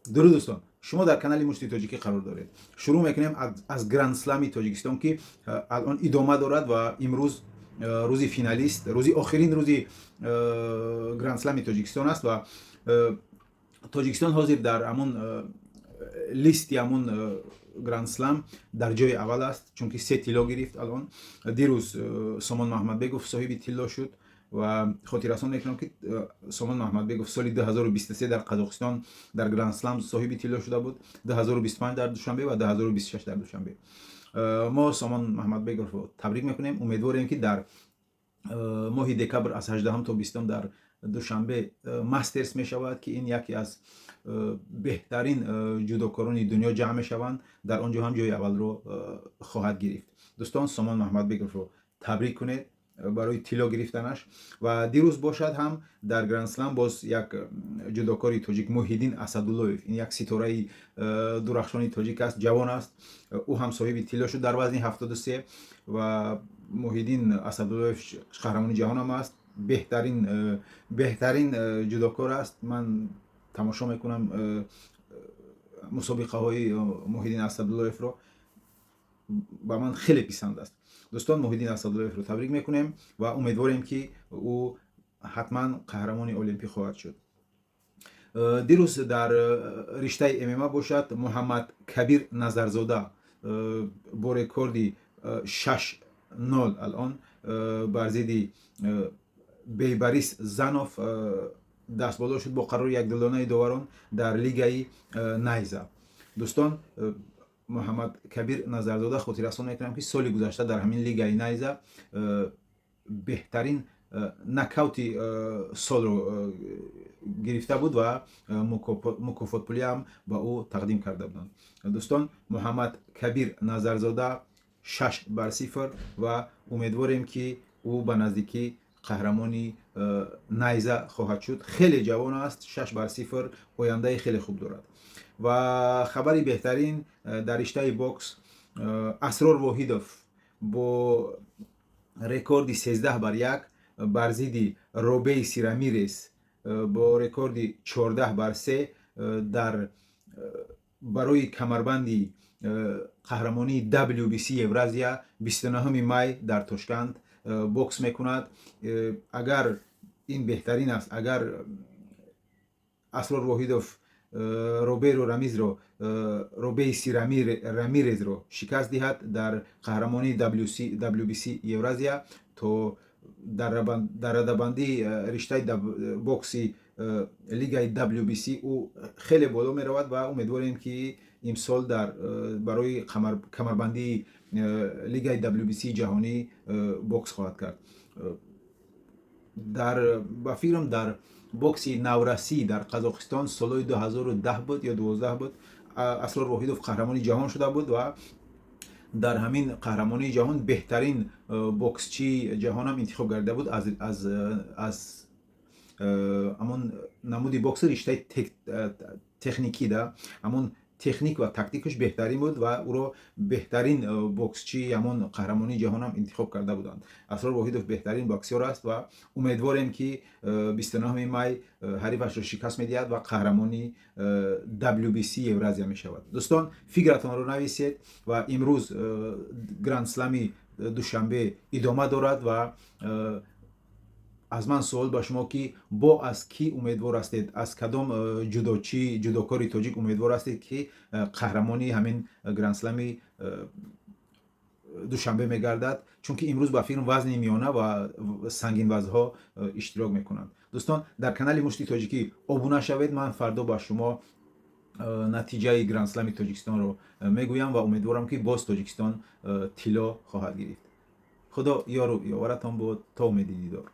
Дуруд, дӯстон! Шумо дар канали Мушти Тоҷикӣ қарор доред. Шурӯъ мекунем аз Грандслами Тоҷикистон, ки алон идома дорад ва имрӯз рӯзи финалист, рӯзи охирин рӯзи Грандслами Тоҷикистон аст ва Тоҷикистон ҳозир дар ҳамон листи ҳамон Грандслам дар ҷои аввал аст, чунки се тилло гирифт. Алон дирӯз Сомон Маҳмадбегов соҳиби тилло шуд ва хотиррасон мекунам, ки Сомон Маҳмадбегов соли 2023 дар Қазоқистон дар Грандслам соҳиби тилло шуда буд, 2025 дар Душанбе ва 2026 дар Душанбе. Мо Сомон Маҳмадбеговро табрик мекунем. Умедворем, ки дар моҳи декабр аз 18 то 20 дар Душанбе Мастерс мешавад, ки ин яке аз беҳтарин ҷудокорони дунё ҷамъ мешаванд, дар он ҷо ҳам ҷои аввалро хоҳад гирифт. Дӯстон, Сомон Маҳмадбеговро табрик кунед барои тилло гирифтанаш. Ва дирӯз бошад ҳам дар Грандслам боз як ҷудокори тоҷик, Муҳиддин Асадуллоев, ин як ситораи дурахшони тоҷик аст, ҷавон аст, ӯ ҳам соҳиби тилло шуд дар вазни 73. Ва Муҳиддин Асадуллоев қаҳрамони ҷаҳонам аст, беҳтарин ҷудокор аст. Ман тамошо мекунам мусобиқаҳои Муҳиддин Асадуллоевро, ба ман хеле писанд аст. Дӯстон, Муҳиддин Асадуллоевро табрик мекунем ва умедворем, ки ӯ ҳатман қаҳрамони олимпӣ хоҳад шуд. Дирӯз дар риштаи ММА бошад, Муҳаммад Кабир Назарзода бо рекорди 6-0 алон бар зидди Бейбарис Занов дастболо шуд бо қарори якдилонаи доварон дар лигаи Найза. Дӯстон, Муҳаммад Кабир Назарзода, хотиррасон мекунам, ки соли гузашта дар ҳамин лигаи Найза беҳтарин нокаути солро гирифта буд ва мукофотпулиам ба ӯ тақдим карда буданд. Дӯстон, Муҳаммад Кабир Назарзода 6 бар 0 ва умедворем, ки ӯ ба наздикӣ қаҳрамони Найза хоҳад шуд. Хеле ҷавон аст, 6 бар 0, ояндаи хеле хуб дорад. Ва хабари беҳтарин дар риштаи бокс: Асрор Воҳидов бо рекорди 13 бар 1 бар зидди Робейси Рамирес бо рекорди 14 бар 3 дар барои камарбанди қаҳрамонии WBC Евразия 29 май дар Тошканд бокс мекунад. Агар ин беҳтарин аст, агар Асрор Воҳидов Роберо Рамизро, Робейси Рамирезро шикаст диҳад дар қаҳрамонии WBC Евразия, то дар радабандии риштаи бокси лигаи WBC ӯ хеле боло меравад ва умедворем, ки имсол дар барои камарбандии лигаи WBC ҷаҳонӣ бокс хоҳад кард. Дар ба фикрам, дар бокси наврасӣ дар Қазоқистон солҳои 2010 буд ё 12 буд, Асрор Воҳидов қаҳрамони ҷаҳон шуда буд ва дар ҳамин қаҳрамонии ҷаҳон беҳтарин боксчии ҷаҳонам интихоб гардида буд аз ҳамон намуди бокси риштаи техникӣ да ҳамон техник ва тактикаш беҳтарин буд ва ӯро беҳтарин боксчии ҳамон қаҳрамонии ҷаҳонам интихоб карда буданд. Асрор Воҳидов беҳтарин боксёр аст ва умедворем, ки 29 май ҳарифашро шикаст медиҳад ва қаҳрамони WBC Евразия мешавад. Дӯстон, фикратонро нависед. Ва имрӯз Грандслами Душанбе идома дорад ва аз ман суол ба шумо, ки бо аз кӣ умедвор ҳастед, аз кадом ҷудочӣ, ҷудокори тоҷик умедвор ҳастед, ки қаҳрамони ҳамин Грандслами Душанбе мегардад? Чунки имрӯз ба филм вазни миёна ва сангинвазнҳо иштирок мекунанд. Дӯстон, дар канали Мушти Тоҷикӣ обуна шавед. Ман фардо ба шумо натиҷаи Грандслами Тоҷикистонро мегӯям ва умедворам, ки боз Тоҷикистон тилло хоҳад гирифт. Худо ёру ёваратон буд. То умеди дидор.